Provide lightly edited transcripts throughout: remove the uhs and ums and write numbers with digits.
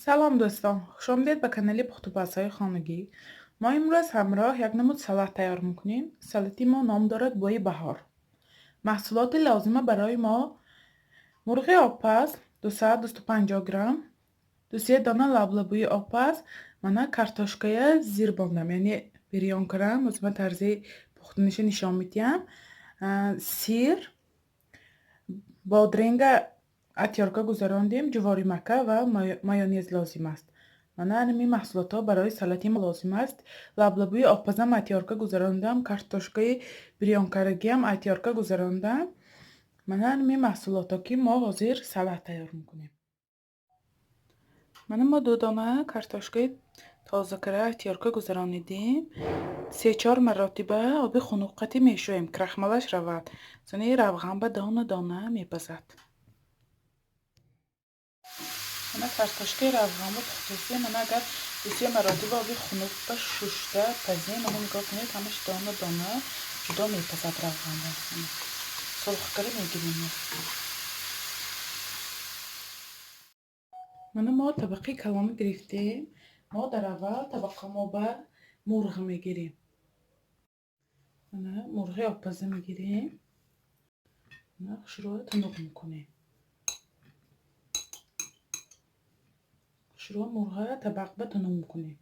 Салом, дӯстон! Хушомадед ба канали пухтупазҳои хонагӣ. Мо имрӯз ҳамроҳ як намуд салат тайёр мекунем. Салати мо ном дорад бӯи баҳор. Маҳсулоти лозима барои мо: мурғи обпаз 200-250 грамм, дусе дона лаблабӯи обпаз. Мана картошкая зир бондам, яъне бирён кардам. Ҳозир ман тарзи пухтаниша нишон медиҳам. Сир, бодринга атёрка гузарондем, ҷуворимакка ва майонез лозим аст. Мана ҳамин маҳсулотҳо барои салати мо лозим аст. Лаблабӯи обпазам атёрка гузарондам, картошкаи бирёнкардагиам атёрка гузарондам. Мана ҳамин маҳсулотҳо, ки мо ҳозир салат тайёр мекунем. Мана мо ду дона картошкаи тозакара атёрка гузаронидем. Се-чор маротиба оби хунук қатӣ мешӯем, крахмалаш равад. Сони равған ба дона дона мепазад. Мана картошкаи равғанба пухтасем. Мана агар дусе маротиба оби хунукба шушта пазем, мана нигоҳ кунед, ҳамаш дона дона ҷудо мепазад равғанба. Сурхкара мегирем. Мана мо табақи калон гирифтем. Мо дар аввал табақа мо ба мурғ мегирем. Мана мурғи обпаза мегирем. Мана хушрӯ тунуқ мекунем. Хушрӯ мурға табақ ба тунуқ мекунем.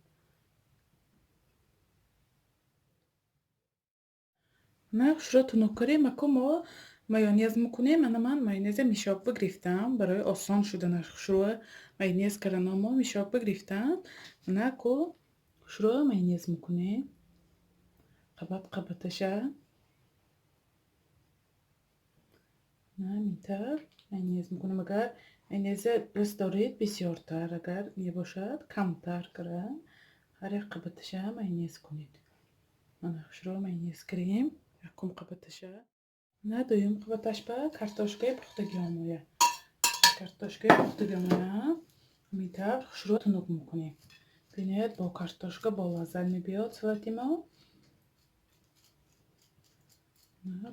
Мана хушрӯ тунук кардем. Аку мо майонез мекунем. Мана ман майонеза мешок бигирифтам барои осон шуданаш. Хушрӯ майонез кардано мо мешок бигирифтам. Мана аку хушрӯ майонез мекунем. Қабат қабаташа. Ҳамин тавр майонез мекунем. Агар майонеза дӯст доред, бисёртар, агар небошад, камтар кара ҳар як қабаташа майонез кунед. Мана хушрӯ майонез кардем якум қабаташа. На дуюм қабаташ ба картошкаи пухтагӣ омояд. Картошкаи пухтагӣ омояд. Ҳамин тавр хушрӯ тунук мекунем. Бинед, бо картошка бо лаззат мебиёд салати мо.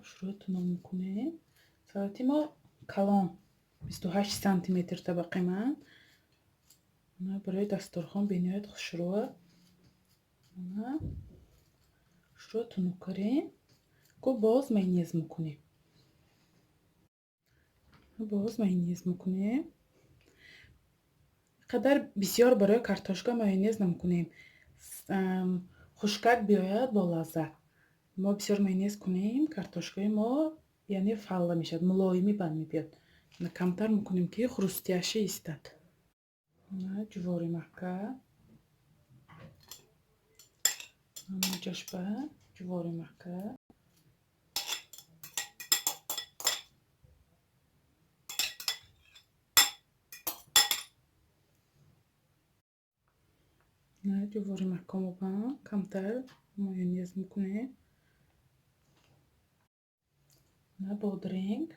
Хушрӯ тунук мекунем. Салати мо калон, 28 сантиметр табақи ман. Барои дастурхон бениҳоят хушрӯ. Хушрӯ тунук кардем. Ку боз майонез мекунем. Боз майонез мекунем. Қадар бисёр барои картошка майонез намекунем. Хушкак биёяд бо лаззат. Мо бисёр майонез кунем, картошкаи мо яъне фалла мешавад, мулоимӣ бад мебиёд. Камтар мекунем, ки хрустящий истад. Ҷуворимакка. Ҷошба ҷуворимакка. Ҷуворимакка мо камтар майонез мекунем. Бодринг.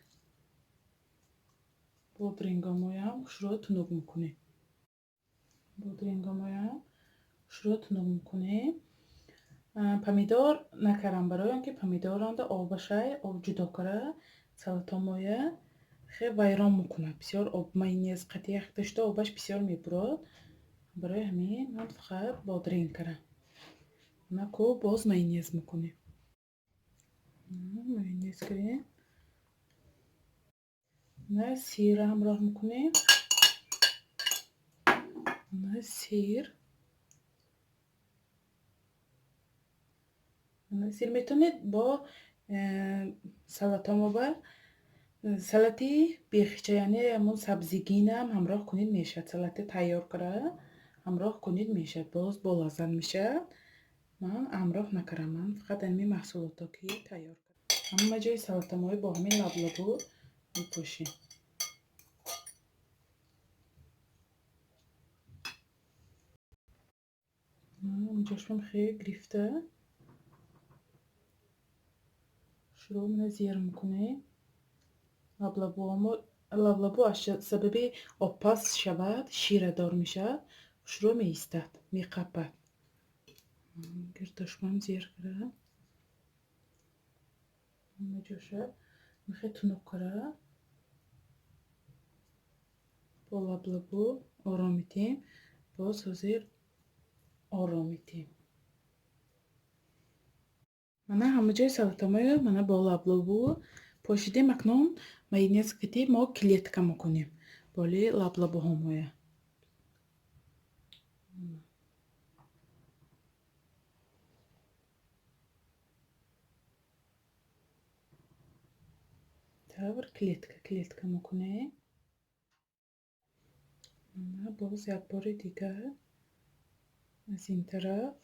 Бодрингомоям хушрӯ тунук мекунем. Бодрингомоям хушрӯ тунук мекунем. Помидор накардам, барои он ки помидоранда обашай об ҷудо кара салатомоя хеле вайрон мекунад. Бисёр об майонез қатӣ як дошта обаш бисёр мебурад. Барои ҳамин ман фақат бодринг кардам. Мана ку боз майонез мекунем. Майонез кардем. На сира ҳамроҳ мекунем. На сир. Сир метавонед бо салатомо ба салати бехича, яъне ҳамон сабзигинам ҳамроҳ кунед мешавад. Салати тайёр кара ҳамроҳ кунед мешавад. Боз болаззат мешавад. Ман ҳамроҳ накардам. Ман фақат ҳамин маҳсулотҳо ки тайёр кардам. Ҳама ҷои салатамои бо ҳамин лаблабу мепӯшем. Ҷошбам хеле гирифта. Шурӯъ мана зер мекунем. Лаблабу аз сабаби обпаз шавад, ширадор мешавад, хушрӯ меистад, меқапад. Гирдошбам зер кара. Ҳама ҷоша мехе тунук кара. Бо лаблабу оро метиҳем. Боз ҳозир оро метиҳем. Мана ҳама ҷои салатамоя мана бо лаблабу пошидем. Акнун майонез кити мо клетка мекунем боли лаблабуҳомоя. Тавр клетка клетка мекунем. Мана боз як бори дигар аз ин тараф.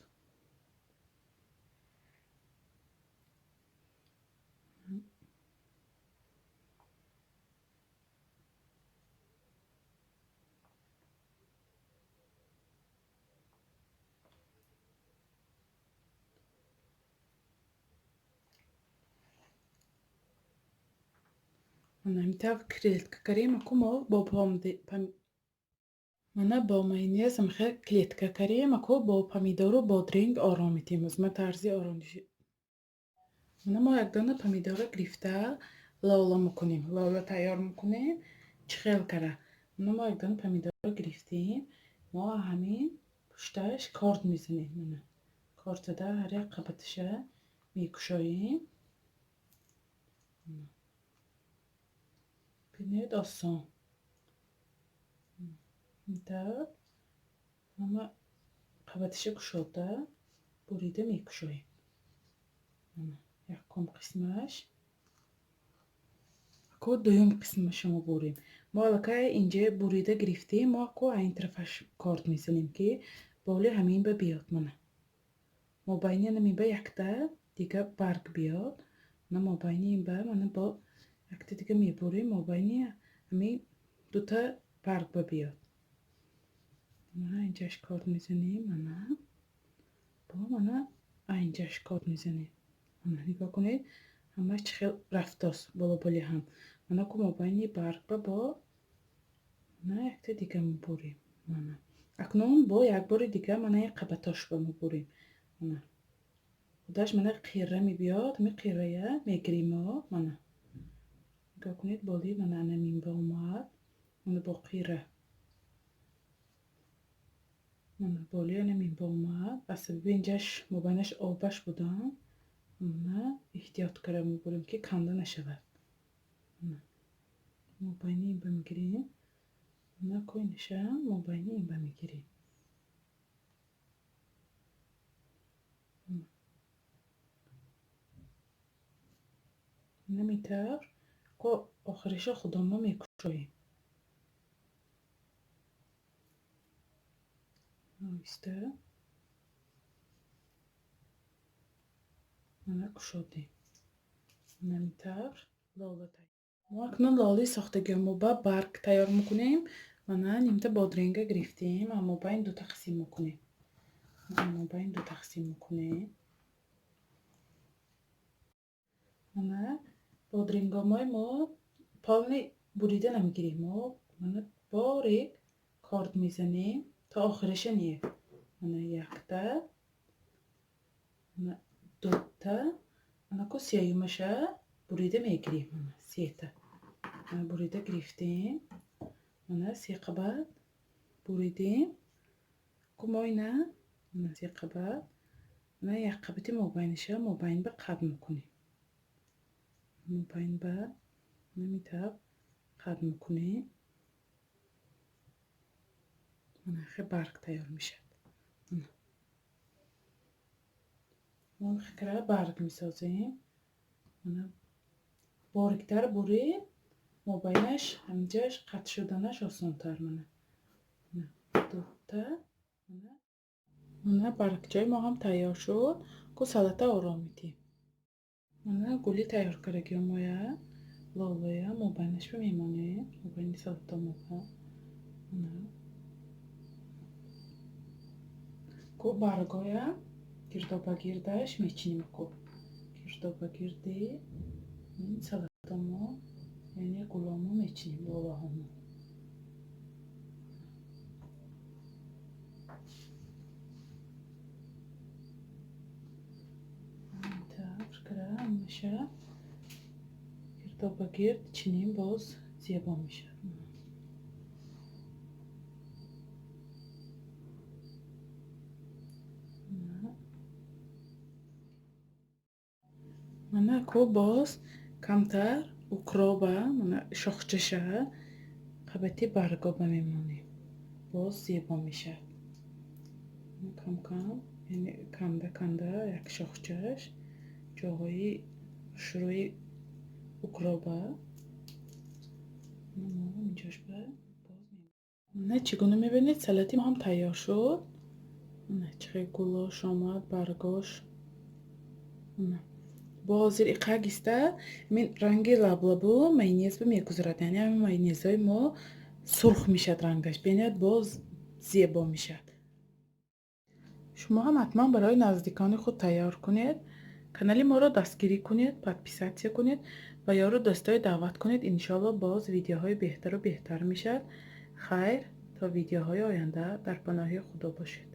Мана ҳамин клетка карем. Аку мо бо мана бо майонез ҳамихел клетка карем. Аку бо помидору бодринг оро метиҳем. Ҳозир ман тарзи орониши. Мана мо якдона помидора гирифта лола мекунем. Лола тайёр мекунем. Чӣ хел кара? Мана мо якдона помидора гирифтем. Мо ҳамин пушташ корд мезанем. Мана корд зада ҳар як қабаташа мекушоем. Бинед, осон. Интавр ҳама қабаташа кушода бурида мекушоем. Мана якум қисмаш. Аку дуюм қисмаша мо бурем. Мо аллакай инҷа бурида гирифтем. Мо аку айн тарафаш корд мезанем, ки боли ҳамин ба биёд. Мана мобайни ҳамин ба якта дига барг биёд. Мана мобайни ин ба мана бо якта дига мебурем, мобайни ҳамин дута барг ба биёд. Мана инҷаш корд мезанем. Мана бо мана инҷаш корд мезанем. Мана нигоҳ кунед, ҳамаш чӣ хел рафтост болоболи ҳам. Мана ку мобайни барг ба бо мана якта дига мебурем. Мана акнун бо як бори дига мана ин қабатош ба мебурем. Мана худаш мана қирра мебиёд. Ҳамин қиррая мегирем мо. Мана нигоҳ кунед, боли мана анамин ба омад. Мана бо қирра. Мана боли анамин ба омад. Аз сабаби инҷаш мобайнаш обаш будан, мана эҳтиёт карда мебурем, ки канда нашавад. Мана мобайни ин ба мегирем. Мана коинаша мобайни ин ба мегирем. Ҳамин тавр ко охириша худомо мекушоем. Оҳиста мана кушодем. Ҳамин тавр лола тайёр. Мо акнун лолаи сохтагиамо ба барг тайёр мекунем. Мана нимта бодринга гирифтем, аммо байн ду тақсим мекунем. Аммо байн ду тақсим мекунем. Мана бодрингомои мо полный бурида намегирем. Мо мана борик корд мезанем то охириша не. Мана якта, мана дута, мана ку сеюмаша бурида мегирем. Мана сета. Мана бурида гирифтем. Мана се қабат буридем. Ку мо ина мана се қабат, мана як қабати мобайниша мобайн ба қаб мекунем. Мобайн ба ҳамин тавр қаб мекунем. Мана хе барг тайёр мешавад. Мана мо хекра барг месозем. Мана бориктар буред, мобайнаш ҳаминҷаш қатъ шуданаш осонтар. Мана дута. Мана баргчаи мо ҳам тайёр шуд. Ку салата ором медиҳем. Мана гули тайёр кардагиомоя лолая мобайнаш мемонем. Мобайни салатомоба. Мана ку баргоя гирдобагирдаш мечинем. Ку гирдобагирди ин салатомо, яъне гуломо мечинем, лолаҳомо. Тавр кара ҳамаша гирдобагирд чинем, боз зебо мешавад. Мана ку боз камтар укроба, мана шохчаша қабати баргоба мемонем, боз зебо мешавад. Кам кам, яъне канда канда як шохчаш ҷоҳои хушрӯи укроба инҷошба. Мана, чӣ гуна мебинед, салати мо ҳам тайёр шуд. Мана, чӣ хел гулош омад, баргош. Бо ҳозир иқа гиста ҳамин ранги лаблабу майонез ба мегузарад, яъне ҳамин майонезҳои мо сурх мешавад рангаш, бениҳоят боз зебо мешавад. Шумо ҳам ҳатман барои наздикони худ тайёр кунед, канали моро дастгирӣ кунед, подписаться кунед ва ёру дӯстое даъват кунед. Иншоалло, боз видеоҳои беҳтару беҳтар мешавад. Хайр, то видеоҳои оянда дар паноҳи Худо бошед.